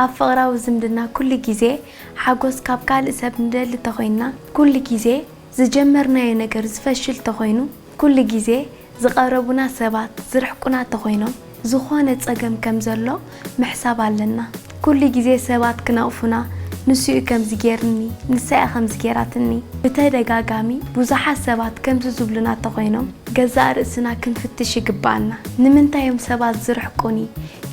ኣብ ፍቕራዊ ዝምድና ኩሉ ግዜ ሓጎስ ካብ ካልእ ሰብ ንደሊ ተኾይንና፣ ኩሉ ግዜ ዝጀመርናዮ ነገር ዝፈሽል ተኾይኑ፣ ኩሉ ግዜ ዝቐረቡና ሰባት ዝርሕቁና ተኾይኖም፣ ዝኾነ ጸገም ከም ዘሎ ምሕሳብ ኣለና። ኩሉ ግዜ ሰባት ክነቕፉና፣ "ንሱ እዩ ከምዚ ጌርኒ፣ ንሳ እያ ከምዚ ጌራትኒ" ብተደጋጋሚ ብዙሓት ሰባት ከምዚ ዝብሉና ተኾይኖም፣ ገዛእ ርእስና ክንፍትሽ ይግብኣና። ንምንታይ እዮም ሰባት ዝርሕቁኒ?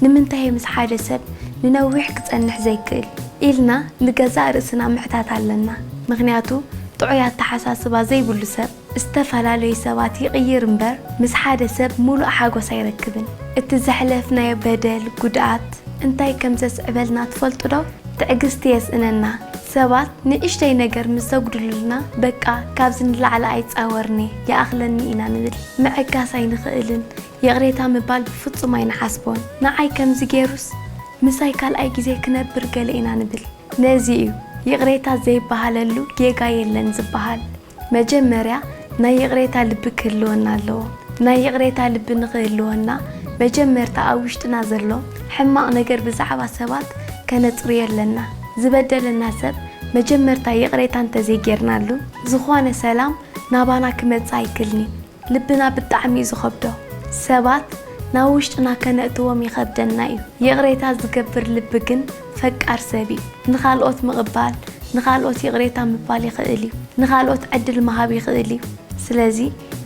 ንምንታይ ምስ ሓደ ሰብ ንነዊሕ ክጸንሕ ዘይክእል? ኢልና ንገዛእ ርእስና ምሕታት ኣለና። ምኽንያቱ ጥዑይ ኣተሓሳስባ ዘይብሉ ሰብ ዝተፈላለዩ ሰባት ይቕይር እምበር፣ ምስ ሓደ ሰብ ሙሉእ ሓጎስ ኣይረክብን። እቲ ዘሕለፍናዮ በደል፣ ጉድኣት እንታይ ከም ዘስዕበልና ትፈልጡ ዶ? ትዕግስቲ የስእነና። ሰባት ንእሽተይ ነገር ምስ ዘጉድሉልና፣ "በቃ ካብዚ ንላዕሊ ኣይጻወርን'የ፣ ይኣኽለኒ" ኢና ንብል። ምዕጋስ ኣይንኽእልን። ይቕሬታ ምባል ብፍጹም ኣይንሓስቦን። "ንዓይ ከምዚ ገይሩስ ምሳይ ካልኣይ ግዜ ክነብር" ገለ ኢና ንብል። ነዚ እዩ ይቕሬታ ዘይበሃለሉ ጌጋ የለን ዝበሃል። መጀመርያ ናይ ይቕሬታ ልቢ ክህልወና ኣለዎ። ናይ ይቕሬታ ልቢ ንኽህልወና፣ መጀመርታ ኣብ ውሽጥና ዘሎ ሕማቕ ነገር ብዛዕባ ሰባት ከነጽርዮ ኣለና። ዝበደለና ሰብ መጀመርታ ይቕሬታ እንተዘይጌርናሉ፣ ዝኾነ ሰላም ናባና ክመጽእ ኣይክእልን እዩ። ልብና ብጣዕሚ እዩ ዝኸብዶ። ሰባት ናብ ውሽጥና ከነእትዎም ይኸብደና እዩ። ይቕሬታ ዝገብር ልቢ ግን ፈቃር ሰብ እዩ። ንኻልኦት ምቕባል፣ ንኻልኦት ይቕሬታ ምባል ይኽእል እዩ። ንኻልኦት ዕድል ምሃብ ይኽእል እዩ። ስለዚ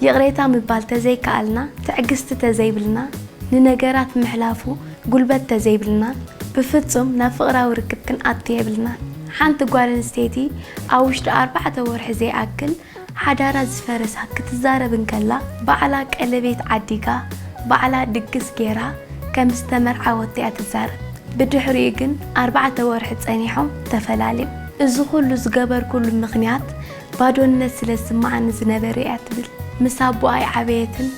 ይቕሬታ ምባል ተዘይከኣልና፣ ትዕግስቲ ተዘይብልና፣ ንነገራት ምሕላፉ ጉልበት ተዘይብልና፣ ብፍጹም ናብ ፍቕራዊ ርክብ ክንኣቱ የብልና። ሓንቲ ጓል ኣንስተይቲ ኣብ ውሽጢ ኣርባዕተ ወርሒ ዘይኣክል ሓዳራ ዝፈረሳ ክትዛረብ እንከላ፣ ባዕላ ቀለቤት ዓዲጋ፣ ባዕላ ድግስ ጌራ ከም ዝተመርዓወት እያ ትዛረብ። ብድሕሪኡ ግን ኣርባዕተ ወርሒ ጸኒሖም ተፈላልዮም። "እዚ ኩሉ ዝገበርኩሉ ምኽንያት ባዶነት ስለ ዝስምዓኒ ዝነበረ" እያ ትብል። ምስ ኣቦኣ ኣይዓበየትን፣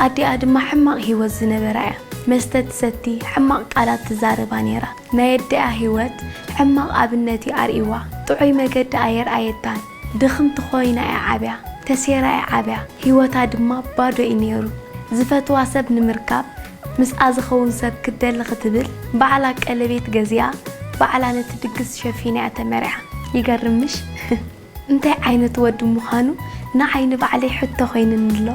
ኣዲኣ ድማ ሕማቕ ህይወት ዝነበራ እያ። መስተ ትሰቲ፣ ሕማቕ ቃላት ትዛረባ ነይራ። ናይ ኣዲኣ ህይወት ሕማቕ ኣብነት እዩ ኣርእይዋ። ጥዑይ መገዲ ኣየርኣየታን። ድኽምቲ ኮይና እያ ዓብያ፣ ተሴራ እያ ዓብያ። ህይወታ ድማ ባዶ እዩ ነይሩ። ዝፈትዋ ሰብ ንምርካብ፣ ምስኣ ዝኸውን ሰብ ክትደሊ ክትብል፣ ባዕላ ቀለቤት ገዚኣ፣ ባዕላ ነቲ ድግስ ሸፊና እያ ተመርዓ። ይገርም ምሽ? እንታይ ዓይነት ወዲ ምዃኑ ንዓይ ንባዕለይ ሕቶ ኮይኑኒ ኣሎ።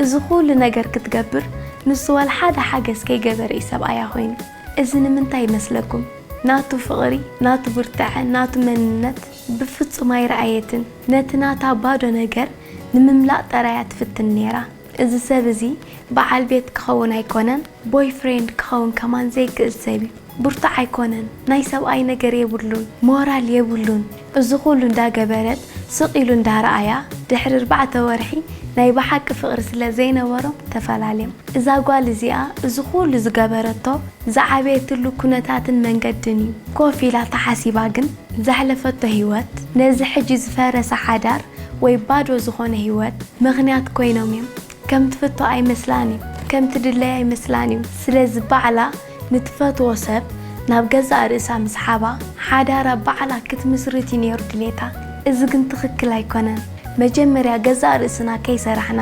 እዚ ኩሉ ነገር ክትገብር፣ ንሱ ዋላ ሓደ ሓገዝ ከይገበረ እዩ ሰብኣያ ኮይኑ። እዚ ንምንታይ ይመስለኩም? ናቱ ፍቕሪ፣ ናቱ ብርታዐ፣ ናቱ መንነት ብፍጹም ኣይረኣየትን። ነቲ ናታ ባዶ ነገር ንምምላእ ጥራይ እያ ትፍትን ነይራ። እዚ ሰብ እዚ በዓል ቤት ክኸውን ኣይኮነን፣ ቦይፍሬንድ ክኸውን ከማን ዘይክእል ሰብ እዩ። ብርቱዕ ኣይኮነን፣ ናይ ሰብኣይ ነገር የብሉን፣ ሞራል የብሉን። እዚ ኩሉ እንዳገበረት ስቕ ኢሉ እንዳረኣያ፣ ድሕሪ ኣርባዕተ ወርሒ ናይ ብሓቂ ፍቕሪ ስለ ዘይነበሮም ተፈላለዮም። እዛ ጓል እዚኣ እዚ ኩሉ ዝገበረቶ ዝዓበየትሉ ኩነታትን መንገድን እዩ። ኮፍ ኢላ ተሓሲባ ግን ዘሕለፈቶ ህይወት፣ ነዚ ሕጂ ዝፈረሰ ሓዳር ወይ ባዶ ዝኾነ ህይወት ምኽንያት ኮይኖም እዮም። ከም ትፈቶ ኣይመስላን እዩ፣ ከም ትድለይ ኣይመስላን እዩ። ስለዚ ባዕላ ንትፈትዎ ሰብ ናብ ገዛእ ርእሳ ምስሓባ፣ ሓዳራ ባዕላ ክትምስርት እዩ ነይሩ ድሌታ። እዚ ግን ትኽክል ኣይኮነን። መጀመርያ ገዛእ ርእስና ከይሰራሕና፣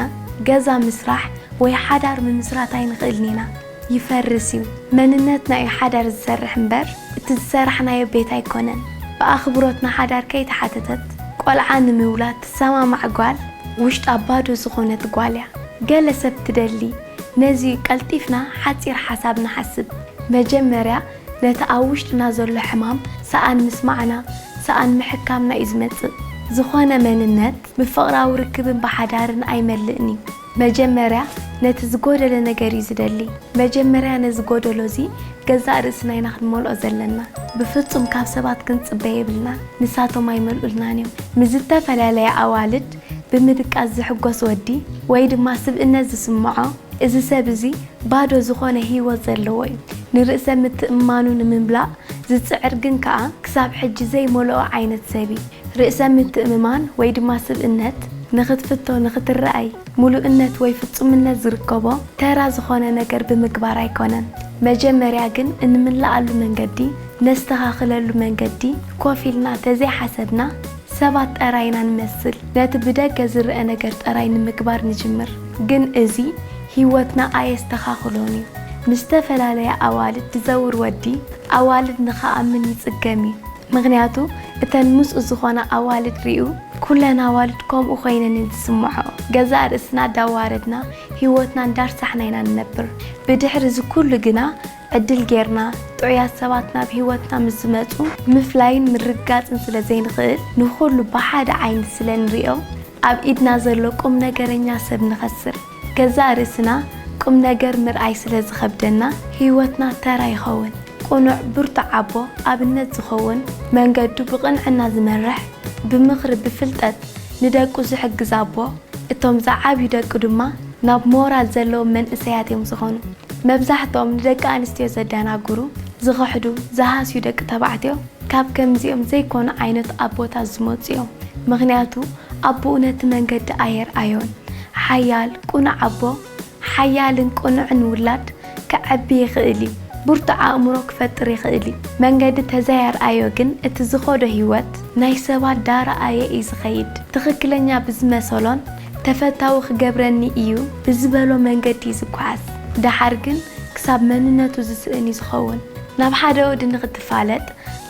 ገዛ ምስራሕ ወይ ሓዳር ምምስራት ኣይንኽእልን ኢና። ይፈርስ እዩ። መንነትና እዩ ሓዳር ዝሰርሕ እምበር፣ እቲ ዝሰራሕናዮ ቤት ኣይኮነን። ብኣኽብሮት ንሓዳር ከይተሓተተት፣ ቆልዓ ንምውላድ ትሰማማዕ ጓል፣ ውሽጣ ባዶ ዝኾነት ጓል እያ። ገለ ሰብ ትደሊ። ነዚ እዩ ቀልጢፍና ሓጺር ሓሳብ ንሓስብ። መጀመርያ ነቲ ኣብ ውሽጥና ዘሎ ሕማም ሰኣን ምስማዕና፣ ሰኣን ምሕካምና እዩ ዝመጽእ። ዝኾነ መንነት ብፍቕራዊ ርክብን ብሓዳርን ኣይመልእን እዩ። መጀመርያ ነቲ ዝጎደለ ነገር እዩ ዝደሊ። መጀመርያ ነዚ ጎደሎ እዚ ገዛእ ርእስና ኢና ክንመልኦ ዘለና። ብፍጹም ካብ ሰባት ክንጽበ የብልና። ንሳቶም ኣይመልኡልናን እዮም። ምስ ዝተፈላለያ ኣዋልድ ብምድቃስ ዝሕጎስ ወዲ ወይ ድማ ስብእነት ዝስምዖ፣ እዚ ሰብ እዚ ባዶ ዝኾነ ህይወት ዘለዎ እዩ። ንርእሰ ምትእምማኑ ንምምላእ ዝጽዕር ግን ከኣ ክሳብ ሕጂ ዘይመልኦ ዓይነት ሰብ እዩ። ርእሰ ምትእምማን ወይ ድማ ስብእነት ንኽትፍቶ፣ ንኽትረኣይ፣ ምሉእነት ወይ ፍጹምነት ዝርከቦ ተራ ዝኾነ ነገር ብምግባር ኣይኮነን። መጀመርያ ግን እንምልኣሉ መንገዲ፣ ነስተኻኽለሉ መንገዲ ኮፍ ኢልና ተዘይሓሰብና ሰባት ጠራይና ንመስል። ነቲ ብደገ ዝረኣ ነገር ጠራይ ንምግባር ንጅምር። ግን እዚ ህይወትና ኣየስተኻኽሎን እዩ። ምስ ዝተፈላለያ ኣዋልድ ዝዘውር ወዲ ኣዋልድ ንኸኣምን ይጽገም እዩ። ምኽንያቱ እተን ምስኡ ዝኾና ኣዋልድ ሪኡ ኩለን ኣዋልድ ከምኡ ኮይነን ዝስምዖ። ገዛእ ርእስና እንዳዋረድና ህይወትና እንዳርሳሕና ኢና ንነብር። ብድሕሪ እዚ ኩሉ ግና ዕድል ጌርና ጥዑያት ሰባት ናብ ህይወትና ምስ ዝመጹ ምፍላይን ምርግጋጽን ስለ ዘይንኽእል ንኹሉ ብሓደ ዓይኒ ስለ ንሪኦ ኣብ ኢድና ዘሎ ቁም ነገረኛ ሰብ ንኸስር። ገዛእ ርእስና ቁም ነገር ምርኣይ ስለ ዝኸብደና ህይወትና ተራ ይኸውን። ቁኑዕ ብርቱዕ ኣቦ ኣብነት ዝኸውን መንገዱ ብቕንዕና ዝመርሕ ብምኽሪ ብፍልጠት ንደቁ ዝሕግዝ ኣቦ እቶም ዝዓብዩ ደቂ ድማ ናብ ሞራል ዘለዎም መንእሰያት እዮም ዝኾኑ። መብዛሕትኦም ንደቂ ኣንስትዮ ዘደናግሩ፣ ዝኽሕዱ፣ ዝሃስዩ ደቂ ተባዕትዮ ካብ ከምዚኦም ዘይኮኑ ዓይነት ኣቦታት ዝመፁ እዮም። ምኽንያቱ ኣቦኡ ነቲ መንገዲ ኣየርኣዮን። ሓያል፣ ቅኑዕ ኣቦ ሓያልን ቅኑዕን ውላድ ከዐቢ ይኽእል እዩ። ብርቱዕ ኣእምሮ ክፈጥር ይኽእል እዩ። መንገዲ ተዘያርኣዮ ግን እቲ ዝኸዶ ህይወት ናይ ሰባት ዳረኣየ እዩ ዝኸይድ። ትኽክለኛ ብዝመሰሎን ተፈታዊ ክገብረኒ እዩ ብዝበሎ መንገዲ እዩ ዝጓዓዝ። ደሓር ግን ክሳብ መንነቱ ዝስእን እዩ ዝኸውን። ናብ ሓደ ወዲ ንኽትፋለጥ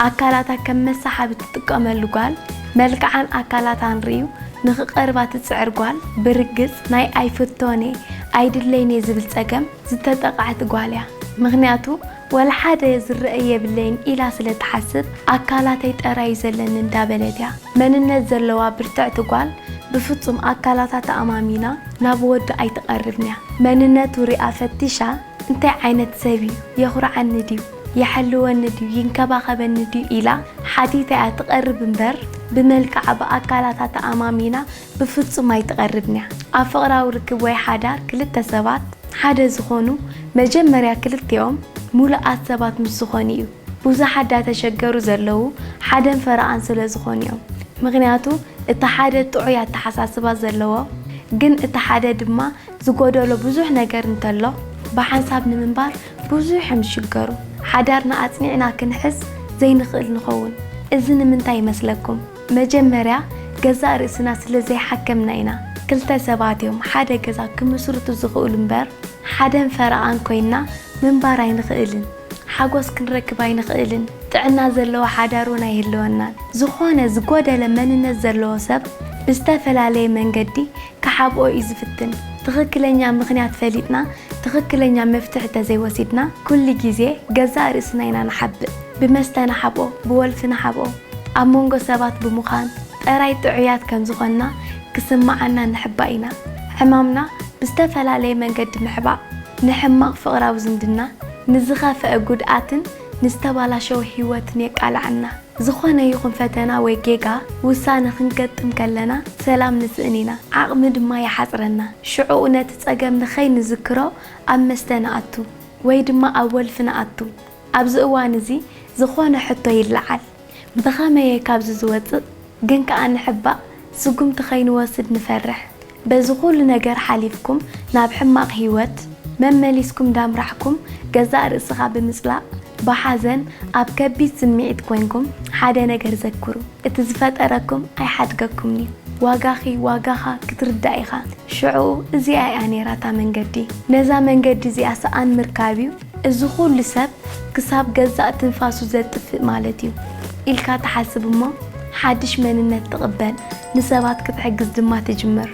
ኣካላታ ከም መሳሓቢ ትጥቀመሉ ጓል፣ መልክዓን ኣካላታን ርእዩ ንኽቐርባ ትጽዕር ጓል፣ ብርግጽ ናይ ኣይፍቶን እየ ኣይድለይን እየ ዝብል ጸገም ዝተጠቕዐት ጓል እያ። ምኽንያቱ ወላ ሓደ ዝረአ የብለይን ኢላ ስለ ትሓስብ ኣካላተይ ጠራይ እዩ ዘለኒ እንዳበለት እያ። መንነት ዘለዋ ብርትዕቲ ጓል ብፍጹም ኣካላታ ተኣማሚና ናብ ወዲ ኣይትቐርብን እያ። መንነቱ ሪኣ ፈቲሻ እንታይ ዓይነት ሰብ እዩ? የኹርዓኒ ድዩ? ይሓልወኒ ድዩ? ይንከባኸበኒ ድዩ? ኢላ ሓቲታ እያ ትቐርብ እምበር ብመልክዓ ብኣካላታ ተኣማሚና ብፍጹም ኣይትቐርብን እያ። ኣብ ፍቕራዊ ርክብ ወይ ሓዳር ክልተ ሰባት ሓደ ዝኾኑ መጀመርያ ክልቲኦም ሙሉኣት ሰባት ምስ ዝኾኑ እዩ። ብዙሓት ዳተሸገሩ ዘለዉ ሓደን ፈረቓን ስለ ዝኾኑ እዮም። ምኽንያቱ እቲ ሓደ ጥዑይ ኣተሓሳስባ ዘለዎ ግን እቲ ሓደ ድማ ዝጎደሎ ብዙሕ ነገር እንተሎ ብሓንሳብ ንምንባር ብዙሕ እዮም ዝሽገሩ። ሓዳርና ኣጽኒዕና ክንሕዝ ዘይንኽእል ንኸውን። እዚ ንምንታይ ይመስለኩም? መጀመርያ ገዛእ ርእስና ስለ ዘይሓከምና ኢና። ክልተ ሰባት እዮም ሓደ ገዛ ክምስርቱ ዝኽእሉ እምበር ሓደን ፈረቓን ኮይንና ምንባር ኣይንኽእልን። ሓጎስ ክንረክብ ኣይንኽእልን። ጥዕና ዘለዎ ሓዳር እውን ኣይህልወናን። ዝኾነ ዝጎደለ መንነት ዘለዎ ሰብ ብዝተፈላለየ መንገዲ ክሓብኦ እዩ ዝፍትን። ትኽክለኛ ምኽንያት ፈሊጥና ትኽክለኛ መፍትሒ ተዘይወሲድና ኩሉ ግዜ ገዛእ ርእስና ኢና ንሓብእ። ብመስተ ንሓብኦ፣ ብወልፊ ንሓብኦ፣ ኣብ መንጎ ሰባት ብምዃን ጥራይ ጥዑያት ከም ዝኾንና ክስምዓና ንሕባእ ኢና። ዕማምና ብዝተፈላለየ መንገዲ ምሕባእ ንሕማቕ ፍቕራዊ ዝምድና፣ ንዝኸፍአ ጉድኣትን ንዝተባላሸወ ህይወትን የቃልዓና። ዝኾነ ይኹን ፈተና ወይ ጌጋ ውሳነ ክንገጥም ከለና ሰላም ንስእን ኢና። ዓቕሚ ድማ ይሓጽረና። ሽዑኡ ነቲ ጸገም ንኸይንዝክሮ ኣብ መስተ ንኣቱ ወይ ድማ ኣብ ወልፊ ንኣቱ። ኣብዚ እዋን እዚ ዝኾነ ሕቶ ይለዓል። ብኸመይ እየ ካብዚ ዝወጽእ? ግን ከኣ ንሕባእ ስጉምቲ ከይንወስድ ንፈርሕ። በዚ ኩሉ ነገር ሓሊፍኩም ናብ ሕማቕ ህይወት መመሊስኩም ዳምራሕኩም ገዛእ ርእስኻ ብምጽላእ ብሓዘን ኣብ ከቢድ ስምዒት ኮይንኩም ሓደ ነገር ዘክሩ። እቲ ዝፈጠረኩም ኣይሓድገኩምን እዩ። ዋጋኺ ዋጋኻ ክትርዳእ ኢኻ። ሽዑ እዚኣ እያ ነይራ እታ መንገዲ። ነዛ መንገዲ እዚኣ ሰኣን ምርካብ እዩ እዚ ኩሉ ሰብ ክሳብ ገዛእ ትንፋሱ ዘጥፍእ ማለት እዩ ኢልካ ትሓስብ እሞ ሓድሽ መንነት ትቕበል፣ ንሰባት ክትሕግዝ ድማ ትጅምር።